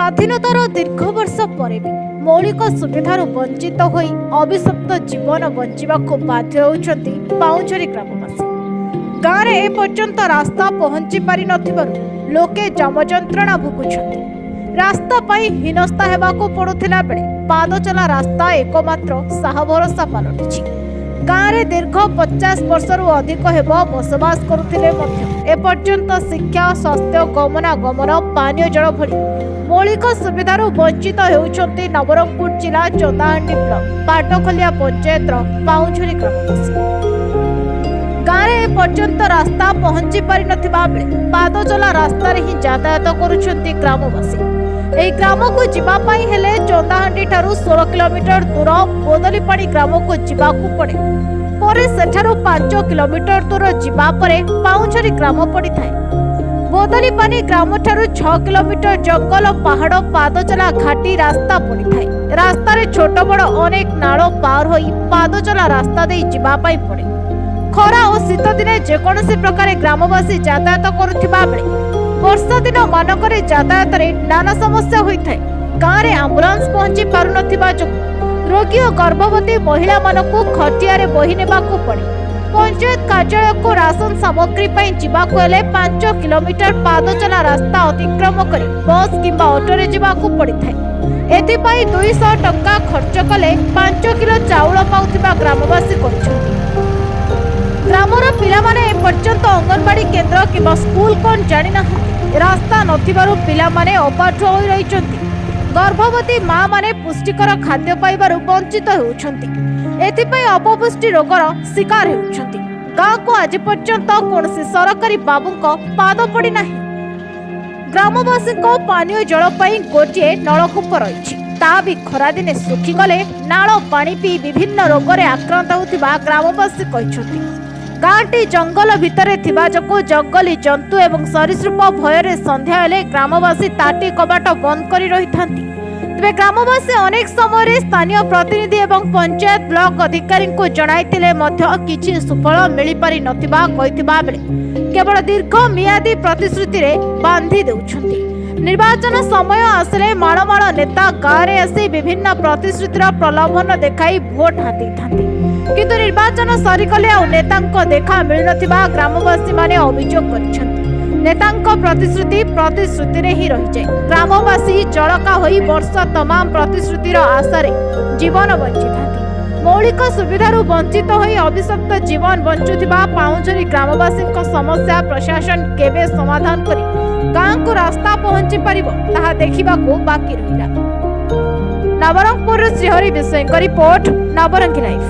ସ୍ୱାଧୀନତାର ଦୀର୍ଘ ବର୍ଷ ପରେ ବି ମୌଳିକ ସୁବିଧାରୁ ବଞ୍ଚିତ ହୋଇ ଅଭିଶପ୍ତ ଜୀବନ ବଞ୍ଚିବାକୁ ବାଧ୍ୟ ହେଉଛନ୍ତି ପାଉଁଝରୀ ଗ୍ରାମବାସୀ। ଗାଁରେ ଏପର୍ଯ୍ୟନ୍ତ ରାସ୍ତା ପହଞ୍ଚି ପାରିନଥିବାରୁ ଲୋକେ ଯମଯନ୍ତ୍ରଣା ଭୋଗୁଛନ୍ତି। ରାସ୍ତା ପାଇଁ ହୀନସ୍ତା ହେବାକୁ ପଡୁଥିଲା ବେଳେ ପାଦଚଲା ରାସ୍ତା ଏକମାତ୍ର ସାହା ଭରସା ପାଲଟିଛି। ଗାଁରେ ଦୀର୍ଘ 50 ବର୍ଷରୁ ଅଧିକ ହେବ ବସବାସ କରୁଥିଲେ ମଧ୍ୟ ଏପର୍ଯ୍ୟନ୍ତ ଶିକ୍ଷା, ସ୍ୱାସ୍ଥ୍ୟ, ଗମନାଗମନ, ପାନୀୟ ଜଳ ଭଳି ମୌଳିକ ସୁବିଧାରୁ ବଞ୍ଚିତ ହେଉଛନ୍ତି ନବରଙ୍ଗପୁର ଜିଲ୍ଲା ଚନ୍ଦାହାଣ୍ଡି ବ୍ଲକ ପାଟଖଲିଆ ପଞ୍ଚାୟତର ପାଉଁଝରୀ ଗ୍ରାମବାସୀ। ଗାଁରେ ଏପର୍ଯ୍ୟନ୍ତ ରାସ୍ତା ପହଞ୍ଚି ପାରିନଥିବା ବେଳେ ପାଦଚଲା ରାସ୍ତାରେ ହିଁ ଯାତାୟାତ କରୁଛନ୍ତି ଗ୍ରାମବାସୀ। ଏହି ଗ୍ରାମକୁ ଯିବା ପାଇଁ ହେଲେ ଚନ୍ଦାହାଣ୍ଡି ଠାରୁ 16 କିଲୋମିଟର ଦୂର ବୋଦଲିପାଣି ଗ୍ରାମକୁ ଯିବାକୁ ପଡେ। ପରେ ସେଠାରୁ 5 କିଲୋମିଟର ଦୂର ଯିବା ପରେ ପାଉଁଝରୀ ଗ୍ରାମ ପଡ଼ିଥାଏ। ବୋଦଲିପାନି ଗ୍ରାମଠାରୁ 6 କିଲୋମିଟର ଜଙ୍ଗଲ, ପାହାଡ଼, ପାଦଚଲା ଘାଟି ରାସ୍ତା ପଡ଼ିଥାଏ। ରାସ୍ତାରେ ଛୋଟ ବଡ଼ ଅନେକ ନାଳ ପାର ହୋଇ ପାଦଚଲା ରାସ୍ତା ଦେଇ ଯିବା ପାଇଁ ପଡ଼େ। ଖରା ଓ ଶୀତ ଦିନେ ଯେକୌଣସି ପ୍ରକାରେ ଗ୍ରାମବାସୀ ଯାତାୟାତ କରୁଥିବା ବେଳେ ବର୍ଷା ଦିନ ମାନଙ୍କରେ ଯାତାୟାତରେ ନାନା ସମସ୍ୟା ହୋଇଥାଏ। ଗାଁରେ ଆମ୍ବୁଲାନ୍ସ ପହଞ୍ଚି ପାରୁନଥିବା ଯୋଗୁଁ ରୋଗୀ ଓ ଗର୍ଭବତୀ ମହିଳାମାନଙ୍କୁ ଖଟିଆରେ ବୋହି ନେବାକୁ ପଡ଼େ। ପଞ୍ଚାୟତ କାର୍ଯ୍ୟାଳୟକୁ ରାସନ ସାମଗ୍ରୀ ପାଇଁ ଯିବାକୁ ହେଲେ 5 କିଲୋମିଟର ପାଦଚଲା ରାସ୍ତା ଅତିକ୍ରମ କରି ବସ୍ କିମ୍ବା ଅଟୋରେ ଯିବାକୁ ପଡ଼ିଥାଏ। ଏଥିପାଇଁ 200 ଟଙ୍କା ଖର୍ଚ୍ଚ କଲେ 5 କିଲୋ ଚାଉଳ ପାଉଥିବା ଗ୍ରାମବାସୀ କହିଛନ୍ତି। ଗ୍ରାମର ପିଲାମାନେ ଏପର୍ଯ୍ୟନ୍ତ ଅଙ୍ଗନବାଡି କେନ୍ଦ୍ର କିମ୍ବା ସ୍କୁଲ କ'ଣ ଜାଣିନାହାନ୍ତି। ରାସ୍ତା ନଥିବାରୁ ପିଲାମାନେ ଅପାଠୁଆ ହୋଇ ରହିଛନ୍ତି। ଗର୍ଭବତୀ ମା ମାନେ ପୁଷ୍ଟିକର ଖାଦ୍ୟ ପାଇବାରୁ ବଞ୍ଚିତ ହେଉଛନ୍ତି। ଏଥିପାଇଁ ଅପପୁଷ୍ଟି ରୋଗର ଶିକାର ହେଉଛନ୍ତି। ଗାଁକୁ ଆଜି ପର୍ଯ୍ୟନ୍ତ କୌଣସି ସରକାରୀ ବାବୁଙ୍କ ପାଦ ପଡ଼ିନାହିଁ। ଗ୍ରାମବାସୀଙ୍କ ପାନୀୟ ଜଳ ପାଇଁ ଗୋଟିଏ ନଳକୂପ ରହିଛି। ତା ବି ଖରାଦିନେ ଶୁଖିଗଲେ ନାଳ ପାଣି ପିଇ ବିଭିନ୍ନ ରୋଗରେ ଆକ୍ରାନ୍ତ ହେଉଥିବା ଗ୍ରାମବାସୀ କହିଛନ୍ତି। ଗାଁଟି ଜଙ୍ଗଲ ଭିତରେ ଥିବା ଯୋଗୁଁ ଜଙ୍ଗଲୀ ଜନ୍ତୁ ଏବଂ ସରୀସୃପ ଭୟରେ ସନ୍ଧ୍ୟା ହେଲେ ଗ୍ରାମବାସୀ ତାଟି କବାଟ ବନ୍ଦ କରି ରହିଥାନ୍ତି। ତେବେ ଗ୍ରାମବାସୀ ଅନେକ ସମୟରେ ସ୍ଥାନୀୟ ପ୍ରତିନିଧି ଏବଂ ପଞ୍ଚାୟତ, ବ୍ଲକ ଅଧିକାରୀଙ୍କୁ ଜଣାଇଥିଲେ ମଧ୍ୟ କିଛି ସୁଫଳ ମିଳିପାରି ନଥିବା କହିଥିବା ବେଳେ କେବଳ ଦୀର୍ଘ ମିଆଦୀ ପ୍ରତିଶ୍ରୁତିରେ ବାନ୍ଧି ଦେଉଛନ୍ତି। ନିର୍ବାଚନ ସମୟ ଆସିଲେ ମାଳ ମାଳ ନେତା ଗାଁରେ ଆସି ବିଭିନ୍ନ ପ୍ରତିଶ୍ରୁତିର ପ୍ରଲୋଭନ ଦେଖାଇ ଭୋଟ ହାତେଇଥାନ୍ତି। କିନ୍ତୁ ନିର୍ବାଚନ ସରିଗଲେ ଆଉ ନେତାଙ୍କ ଦେଖା ମିଳୁନଥିବା ଗ୍ରାମବାସୀମାନେ ଅଭିଯୋଗ କରିଛନ୍ତି। ନେତାଙ୍କ ପ୍ରତିଶ୍ରୁତି ପ୍ରତିଶ୍ରୁତିରେ ହିଁ ରହିଯାଏ। ଗ୍ରାମବାସୀ ଜଳକା ହୋଇ ବର୍ଷ ତମାମ ପ୍ରତିଶ୍ରୁତିର ଆଶାରେ ଜୀବନ ବଞ୍ଚିଥାନ୍ତି। ମୌଳିକ ସୁବିଧାରୁ ବଞ୍ଚିତ ହୋଇ ଅଭିଶପ୍ତ ଜୀବନ ବଞ୍ଚୁଥିବା ପାଉଁଝରୀ ଗ୍ରାମବାସୀଙ୍କ ସମସ୍ୟା ପ୍ରଶାସନ କେବେ ସମାଧାନ କରି ଗାଁକୁ ରାସ୍ତା ପହଞ୍ଚି ପାରିବ, ତାହା ଦେଖିବାକୁ ବାକି ରହିଲା। ନବରଙ୍ଗପୁରରୁ ଶ୍ରୀହରି ବିଷୟଙ୍କ ରିପୋର୍ଟ, ନବରଙ୍ଗୀ ଲାଇଭ୍।